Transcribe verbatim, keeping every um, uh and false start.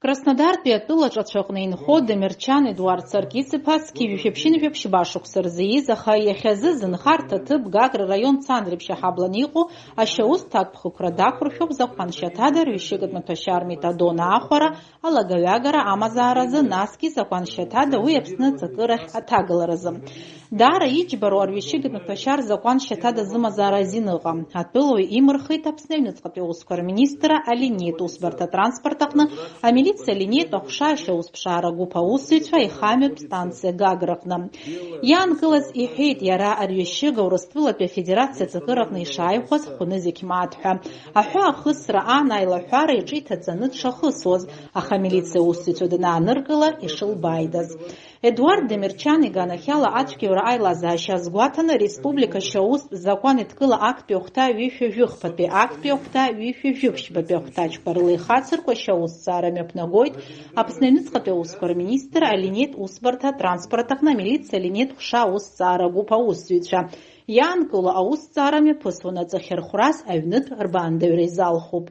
Краснодартәи атәыла ҿацәаҟны инхо Демерчан Едуард Саркис-иԥа зқьи жәшәи ԥшьынҩажәи ԥшьба шықәса рзы ииз, аха иахьазы зынхарҭа ҭыԥ Гагра раион Цандрыԥшь аҳабланы иҟоу ашьаус ҭакԥхықәра дақәыршәоуп закәаншьаҭада арҩашьыгатә маҭәашьар метадон аахәара, алагаҩагара амазааразы, насгьы закәаншьаҭада уи Аԥсны аҵакырахь аҭагаларазы. Даара иџьбароу арҩашьыгатә маҭәашьар закәаншьаҭада зымазаара азин ыҟам. Атәылауаҩ имырхит Аԥсны аҩныҵҟатәи аусқәа рминистрра алинеитә усбарҭа атранспорт аҟны амилициа алинеитә аҟәша ашьаусԥшаара гәыԥ аусзуҩцәа аихамҩатә станциа Гаграҟны. Иаанкылаз иҳәеит, иара арҩашьыга Урыстәылатәи Афедерациа аҵакыраҟны ишааихәаз хәны зегь мааҭ ҳәа. Аҳәаа ахысра, ан аилаҳәара иҿы иҭаҵаны дшахысуаз, аха амилициа усзуҩцәа данааныркыла, ишылбааидаз. Едуард Демерчан иганахьала ацәгьоура аилазаашьа азгәаҭаны, ареспублика ашьаустә закәан еидкыла актәи ахәҭа ҩышәи жәыхԥатәи, актәи ахәҭа ҩышәи жәыԥшьбатәи ахәҭаҷқәа рыла ихацыркуа ашьаусҭҵаара мҩаԥнагоит Аԥсны аҩныҵҟатәи аусқәа рминистр алинеитә усбарҭа атранспорт аҟны амилициа алинеитә ҟәша аусҭҵаара гәыԥ аусзуҩцәа. Иаанкыло аусҭҵаара мҩаԥысуан аҵахьархәрас аҩнытә рбаандаҩра изалхуп.